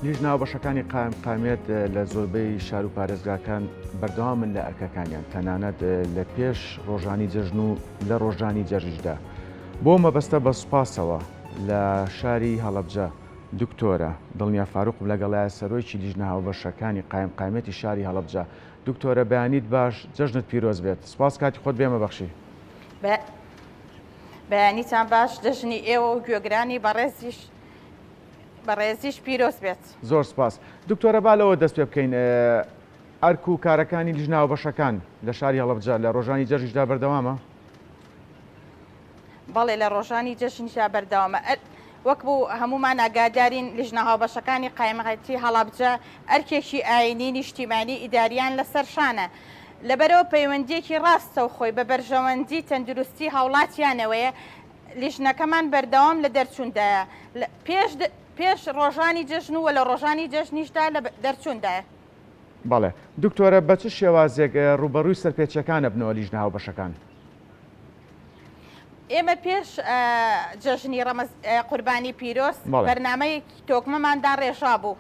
لیژنە هاوبەشەکانی قایمقامیەت لە زۆربەی شار و پارێزگاکان بەردەوامن لە ئەرکەکانیان تەنانەت لە پێش ڕۆژانی جەژن و لە ڕۆژانی جەژنیشدا بۆ مەبەستە بە سوپاسەوە لە شاری هەڵەبجە دکتۆرە دڵنیا فاروقم لەگەڵایە سەرۆکی لیژنە هاوبەشەکانی قایمقامیەتی شاری هەڵەبجە دکتۆرە بەیانیت باش جەژنت پیرۆز بێت سوپاس کاتی خۆت بێمە بەخشی. بەیانیتان باش جەژنی ئێوە و گوێگرانی بەڕێزیش بەڕێزیش پیرۆز بێت. زۆر سپاس. دکتۆرە با لەوە دەست پێ بکەین ئەرک و کارەکانی لیژنە هاوبەشەکان لە شاری هەڵەبجە لە ڕۆژانی جەژنیشدا بەردەوامە؟ بەڵێ لە ڕۆژانی جەژنیشدا بەردەوامە. وەک بوو هەموومان ئاگادارین لیژنە هاوبەشەکانی قایمقامیەتی هەڵەبجە ئەرکێکی ئایینی، نیشتیمانی، ئیداریان لەسەر شانە. لەبەرئەوە پەیوەندییەکی ڕاستەوخۆی بە بەرژەوەندی تەندروستی هاوڵاتیانەوەیە، لیژنەکەمان بەردەوام لە دەرچووندایە پێش پێش ڕۆژانی جەژن و لە ڕۆژانی جەژنیشدا لە دەرچووندایە. بەڵێ دکتۆرە بە چ شێوازێک ڕووبەڕووی سەرپێچیەکان ئەبنەوە لیژنە هاوبەشەکان؟ ئێمە پێش جەژنی ڕەمەز قوربانی پیرۆز بەرنامەیەکی تۆکمەمان داڕێژابوو.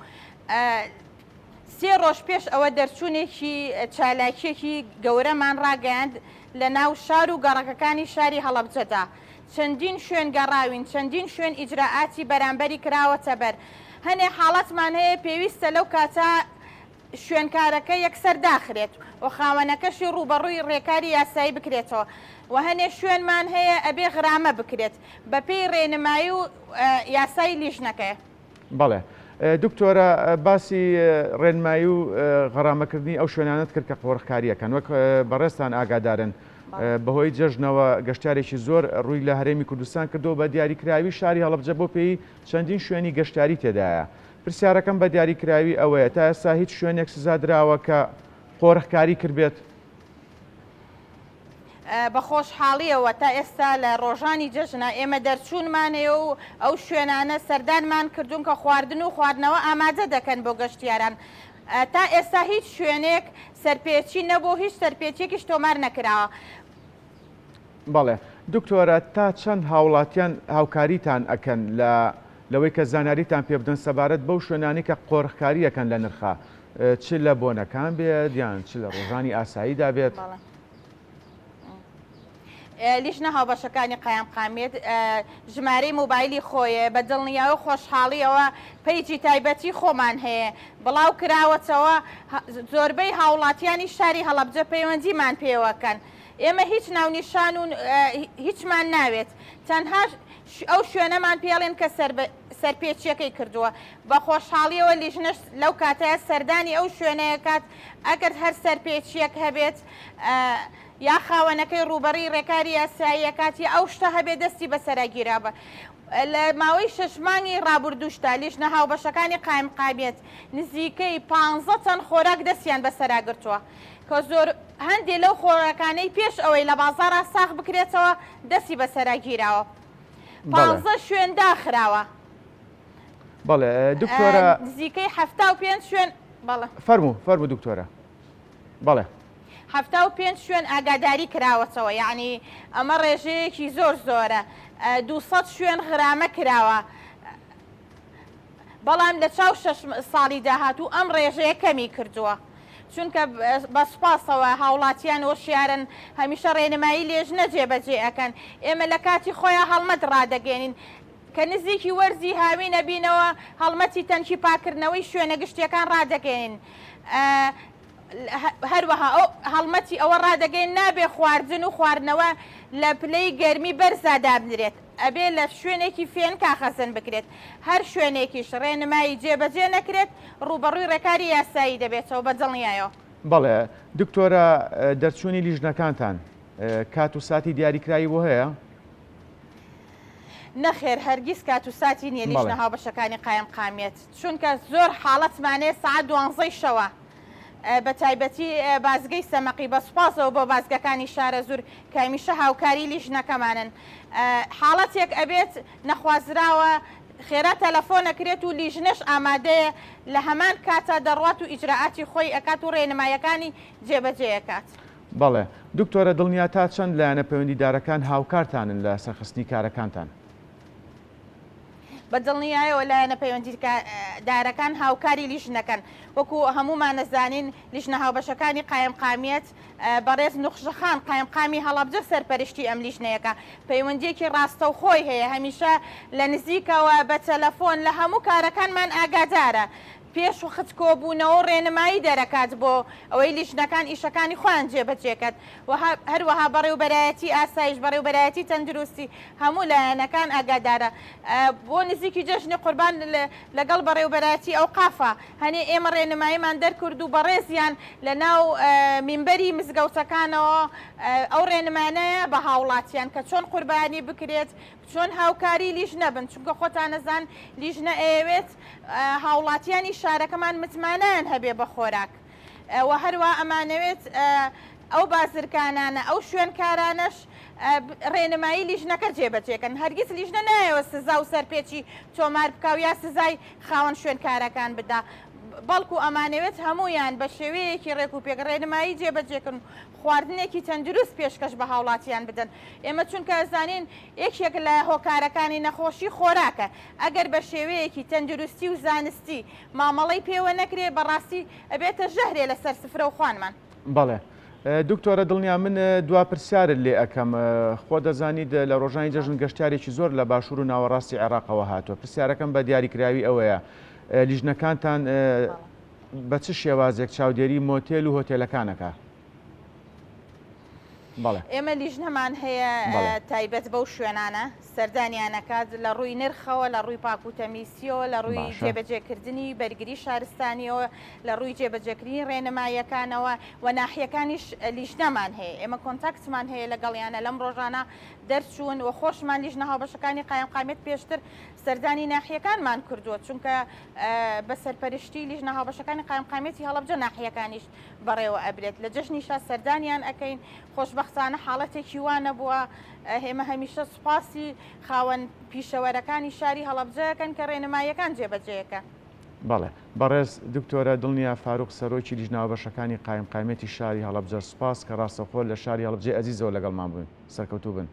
سێ ڕۆژ پێش ئەوە دەرچوونێکی چالاکییەکی گەورەمان ڕاگەیاند لە ناو شار و گەڕەکەکانی شاری هەڵەبجەدا. چەندین شوێن گەڕاوین، چەندین شوێن ئیجرائاتی بەرامبەری کراوەتە بەر. هەنێ حاڵەتمان هەیە پێویستە لەو کاتە شوێنکارەکە یەکسەر داخرێت و خاوەنەکەشی ڕووبەڕووی ڕێکاری یاسایی بکرێتەوە و هەنێ شوێنمان هەیە ئەبێ غرامە بکرێت بەپێی ڕێنمایی و یاسای لیژنەکەیە. بەڵێ دکتۆرە باسی ڕێنمایی و غەرامەکردنی ئەو شوێنانەت کرد کە قۆرخکاریەکەن وەک بەڕێزتان ئاگادارن بەهۆی جەژنەوە گەشتارێکی زۆر ڕووی لە هەرێمی کوردستان کردەوە بە دیاریکراوی شاری هەڵەبجە بۆ پێی چەندین شوێنی گەشتاری تێدایە پرسیارەکەم بە دیاریکراوی ئەوەیە تا ئێستا هیچ شوێنێک سزا دراوە کە قۆرخکاری کردبێت؟ بە خۆشحاڵییەوە تا ئێستا لە ڕۆژانی جەژنە ئێمە دەرچوونمان هەیە و ئەو شوێنانە سەردانمان کردوون کە خواردن و خواردنەوە ئامادە دەکەن بۆ گەشتیاران. تا ئێستا هیچ شوێنێک سەرپێچی نەبوو و هیچ سەرپێچییەکیش تۆمار نەکراوە. بەڵێ دکتۆرە تا چەند هاوڵاتیان هاوکاریتان ئەکەن لە لەوەی کە زانیاریتان پێ بدەن سەبارەت بەو شوێنانەی کە قۆرخکاری ئەکەن لە نرخا چ لە بۆنەکان بێت یان چ لە ڕۆژانی ئاساییدا بێت؟ لیژنە هاوبەشەکانی قایمقامیەت ژمارەی مۆبایلی خۆیە، بە دڵنیایی و خۆشحاڵیەوە پەیجی تایبەتی خۆمان هەیە بڵاو کراوەتەوە، زۆربەی هاوڵاتیانی شاری هەڵەبجە پەیوەندیمان پێوەکەن، ئێمە هیچ ناونیشان و هیچمان ناوێت، تەنها ئەو شوێنەمان پێڵێن کە سەرپێچیەکەی کردووە، بە خۆشحاڵیەوە لیژنەش لەو کاتەیا سەردانی ئەو شوێنەیەکات، ئەگەر هەر سەرپێچیەک هەبێت یا خاوەنەکەی ڕووبەڕی ڕێکاری یاسایی ئەکات یا ئەو شتە هەبێت دەستی بەسەرا گیرابە. لە ماوەی شەش مانگی ڕابوردووشدا لیژنە هاوبەشەکانی قایمقامیەت نزیکەی پانزە تەن خۆراک دەستیان بەسەرا گرتووە کە زۆر هەندێ لەو خۆراکانەی پێش ئەوەی لە بازاڕا ساغ بکرێتەوە دەستی بەسەرا گیراوە. پانزە شوێن داخراوە. بەڵێ دکتۆرە. نزیکەی 75 شوێن بەڵێ. فەرموو فەرموو دکتۆرە. بەڵێ. 75 شوێن ئاگاداری کراوەتەوە یەعنی ئەمە ڕێژەیەکی زۆر زۆرە 200 شوێن غرامە کراوە بەڵام لە چاو شەش ساڵی داهاتوو ئەم ڕێژەیە کەمی کردووە چونکە بە سوپاسەوە هاوڵاتیان هۆشیارن هەمیشە ڕێنمایی لێژنە جێبەجێ ئەکەن ئێمە لە کاتی خۆیان هەڵمەت ڕادەگەێنین کە نزیکی وەرزی هاوین ئەبینەوە هەڵمەتی تەنکی پاککردنەوەی شوێنە گشتیەکان ڕادەگەیەنین. هەروەها ئەو هەڵمەتی ئەوە ڕادەگەیەنین نابێ خواردن و خواردنەوە لە پلەی گەرمی بەرزا دابنرێت، ئەبێ لە شوێنێکی فێنکا خەزن بکرێت، هەر شوێنێکیش ڕێنمایی جێبەجێ نەکرێت ڕووبەڕووی ڕێکاری یاسایی دەبێتەوە بە دڵنیایەوە. بەڵێ دکتۆرە دەرچوونی لیژنەکانتان کات و ساتی دیاریکراوی بۆ هەیە؟ نەخێر هەرگیز کات و ساتی نیە لیژنە هاوبەشەکانی قایمقامیەت چونکە زۆر حاڵەتمان هەیە سەعات دوانزەی شەوە بە تایبەتی بازگەی سەمەقی بە سوپاسەوە بۆ بازگەکانی شارەزوور کە هەمیشە هاوکاری لیژنەکەمانن حاڵەتێک ئەبێت نەخوازراوە خێرا تەلەفۆن ئەکرێت و لیژنەش ئامادەیە لە هەمان کاتا دەڕوات و ئیجرائاتی خۆی ئەکات و ڕێنمایەکانی جێبەجێ ئەکات. بەڵێ دکتۆرە دڵنیا تا چەند لایەنە پەیوەندیدارەکان هاوکارتانن لە سەرخستنی کارەکانتان؟ بە دڵنیایەوە لایەنە پەیوەندیدارەکان هاوکاری لیژنەکەن. وەکو هەموومان ئەزانین لیژنە هاوبەشەکانی قایمقامیەت بەڕێز نوخژەخان قایمقامی هەڵەبجە سەرپەرشتی ئەم لیژنەیەکە پەیوەندیەکی ڕاستەوخۆی هەیە هەمیشە لە نزیکەوە بە تەلەفۆن لە هەموو کارەکانمان ئاگادارە پێش وخت کۆبوونەوە و ڕێنمایی دەرەکات بۆ ئەوەی لیژنەکان ئیشەکانی خۆیان جێبەجێکەن و هەروەها بەڕێوبەرایەتی ئاسایش بەڕێوبەرایەتی تەندروستی هەموو لایەنەکان ئاگادارە بۆ نزیکی جەژنی قوربان لەگەڵ بەڕێوبەرایەتی ئەوقافا هەنێ ئێمە ڕێنماییمان دەرکرد و بەڕێزیان لە ناو مینبەری مزگەوتەکانەوە ئەو ڕێنمانەیە بە هاوڵاتیان کە چۆن قوربانی بکرێت چۆن هاوکاری لیژنە بن چونکە خۆتان ئەزان لیژنە ئەیەوێت هاوڵاتیانی شارەکەمان متمانەیان هەبێ بە خۆراک و هەروا ئەمانەوێت ئەو بازرگانانە ئەو شوێنکارانەش ڕێنمایی لیژنەکە جێبەجێکەن هەرگیز لیژنە نایەوە سزا و سەرپێچی تۆمار بکا و یا سزای خاوەن شوێنکارەکان بدا بەڵکو ئەمانەوێت هەموویان بە شێوەیەکی ڕێک و پێک ڕێنمایی جێبەجێکن خواردنێکی تەندروست پێشکەش بە هاوڵاتیان بدەن ئێمە چونکە ئەزانین یەکێک لە هۆکارەکانی نەخۆشی خۆراکە ئەگەر بە شێوەیەکی تەندروستی و زانستی مامەڵەی پێوە نەکرێ بەڕاستی ئەبێتە ژەهرێ لەسەر سفرە و خوانمان. بەڵێ دکتۆرە دڵنیا من دوا پرسیارت لێ ئەکەم خۆ دەزانیت لە ڕۆژانی جەژن گەشتیارێکی زۆر لە باشوور و ناوەڕاستی عێراقەوە هاتووە پرسیارەکەم بە دیاریکراوی ئەوەیە لیژنەکانتان بە چ شێوازێک چاودێری مۆتێل و هۆتێلەکان ئەکا؟ بەڵێ. ئێمە لیژنەمان هەیە تایبەت بەو شوێنانە سەردانیان ئەکات لە ڕووی نرخەوە لە ڕووی پاک و تەمیسیەوە لە ڕووی جێبەجێکردنی بەرگری شارستانیەوە لە ڕووی جێبەجێکردنی ڕێنماییەکانەوە و ناحیەکانیش لیژنەمان هەیە ئێمە contact مان هەیە لەگەڵیانە لەم ڕۆژانە دەرچوون و خۆشمان لیژنە هاوبەشەکانی قایمقامیەت پێشتر سەردانی ناحیەکانمان کردووە چونکە بە سەرپەرشتی لیژنە هاوبەشەکانی قایمقامیەتی هەڵەبجە ناحیەکانیش بەڕێوە ئەبرێت لە جەژنیشا سەردانیان ئەکەین خۆشبەختانە حاڵەتێکی وا نەبووە ئێمە هەمیشە سوپاسی خاوەن پیشەوەرەکانی شاری هەڵەبجە ئەکەن کە ڕێنماییەکان جێبەجێ ئەکەن. بەڵێ بەڕێز دکتۆرە دڵنیا فاروق سەرۆکی لیژنە هاوبەشەکانی قایمقامیەتی شاری هەڵەبجە سوپاس کە ڕاستەوخۆ لە شاری هەڵەبجەی ئەزیزەوە لەگەڵمان بوون سەرکەوتوو بن.